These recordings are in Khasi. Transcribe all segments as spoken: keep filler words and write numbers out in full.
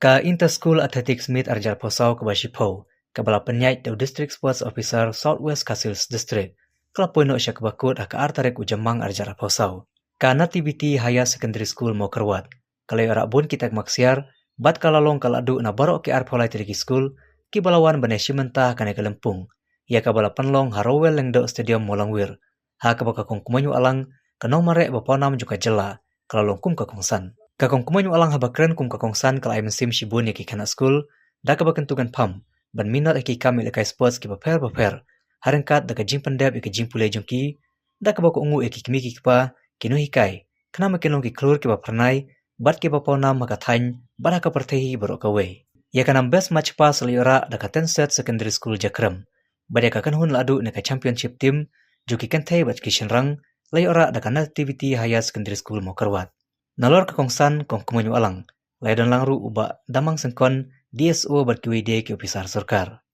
Ka Inter School Athletics Meet arhajar arphew saw kaba shiphew, kaba la pynïaid da u District Sports Officer South West Khasi Hills District, ka la poi noh sha kaba kut ha ka ar tarik u Jymmang arhajar arphew saw. Ka Nativity Higher Secondary School Mawkyrwat ka la ïoh rah bun ki tekmaksiar, bad ka la long ka la duh na baroh ki arphew lai tylli ki skul kiba la wan ban ïashim bynta ha kane ka lympung ïa kaba la pynlong ha Rowell Lyngdoh Stadium Mawlangwir, ha kaba ka Kong Kmoin Wahlang, ka nongmareh ba pawnam jong ka jylla, ka la long kum ka kongsan. Ka Kong Kmoin Wahlang haba kren kum ka kongsan ka la ai mynsiem shibun ïa ki khynnah skul da kaba kyntu kynpham ban minot ïa ki kam ïalehkai sports kiba pher bapher, ha ryngkat da ka jingpyndep ïa ka jingpule jong ki, da kaba ka ong u ïa ki kmie ki kpa ki nonghikai, khnang ba kin long ki khlur kiba phyrnai bad kiba pawnam ha ka thaiñ bad ha ka pyrthei hi baroh kawei. Ïa ka nam Best March Past la ïoh rah da ka Tensed Secondary School Jakrem, bad ïa ka kynhun la duh na ka Championship Team jong ki kynthei bad ki shynrang la ïoh rah da ka Nativity Higher Secondary School Mawkyrwat. Nalor ka kongsan Kong Kmoin Wahlang, la ïadon lang ruh u Bah Damang Syngkon, D S O bad kiwei de ki ophisar sorkar.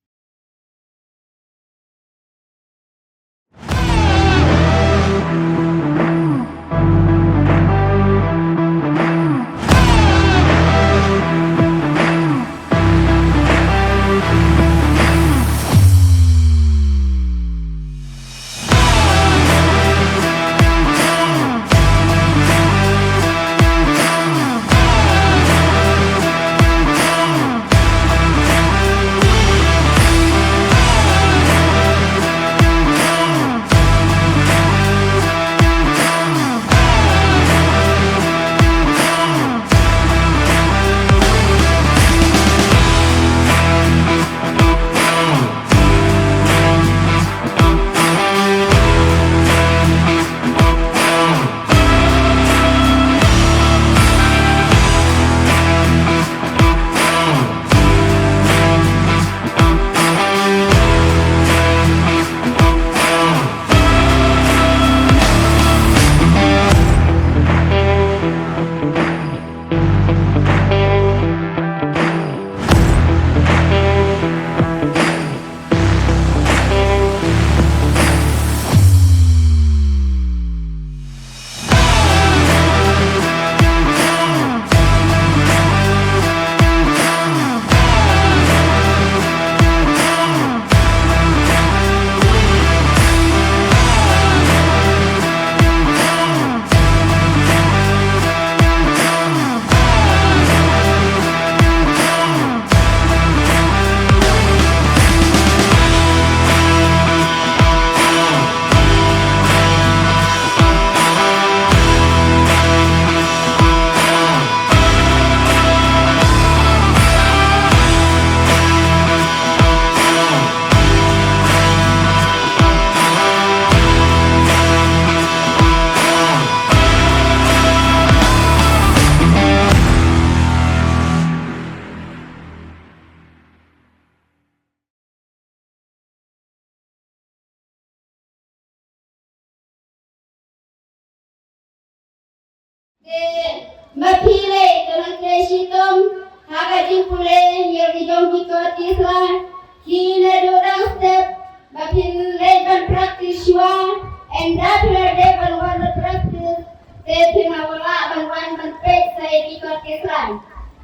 Te ma phi leh ka nang trei shitom ha ka jingpule ïa ki jong ki kot ki sla, ki naduh dang step ba phin leit ban practice shuwa, ynda phi la dep ban wan ban practice te phin ïa lah ban wan ban peit sa ïa ki kot ki sla.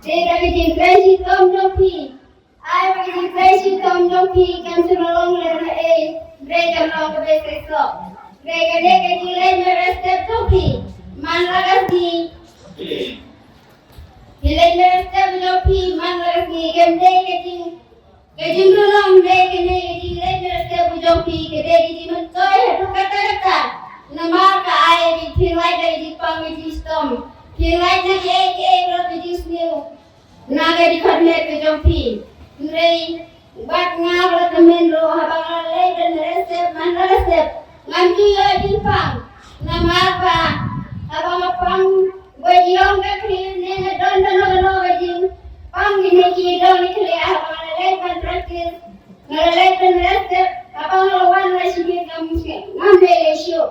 Te da ka jingtrei shitom jong phi, ai ba ka jingtrei shitom jong phi kam shym la long lehnohei, hynrei kam long kaba shisha. Hynrei kane ka jingleit mareh step jong phi man la ka sngi, phi leit mareh step jong phi man la ka sngi, kam dei ka jing, ka jingdon long, hynrei kane ka jingleit mareh step jong phi ka dei ka jingmyntoi haduh katta katta. Namar ka ai ba phin lait da ka jingpang ka jingshitom, phin lait na kiei kiei baroh ka jingsniew na ka jingkhot met ka jong phi. Hynrei bad nga ba la tymmen ruh, haba nga leit ban mareh step man la ka step, ngam ju ïoh jingpang. Namar ba haba nga pang, ba ïong ka khlieh ne nga don kano kano ka jingpang kine ki don ki khlieh, haba nga leit ban practice, nga la leit ban mareh step, haba nga la wan la shimit ngam, ngam leh leh shuh.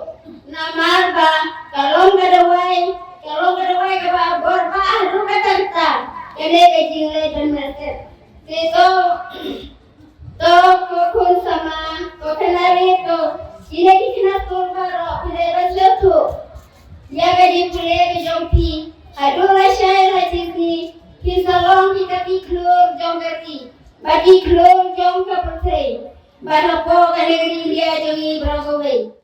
Namar ba ka long ka dawai, ka long ka dawai kaba bor bha haduh katta katta, kane ka jingleit ban mareh step. Te to, to ko khun samla, ko khynnah rit, to kine ki khynnah skul baroh, phi dei ban sngewthuh ïa ka jingpule ka jong phi. Haduh lashai lashisngi phin sa long ki ka Ki khlur jong ka ri bad ki khlur jong ka pyrthei bad hapoh ka nagri India jong ngi baroh kawei.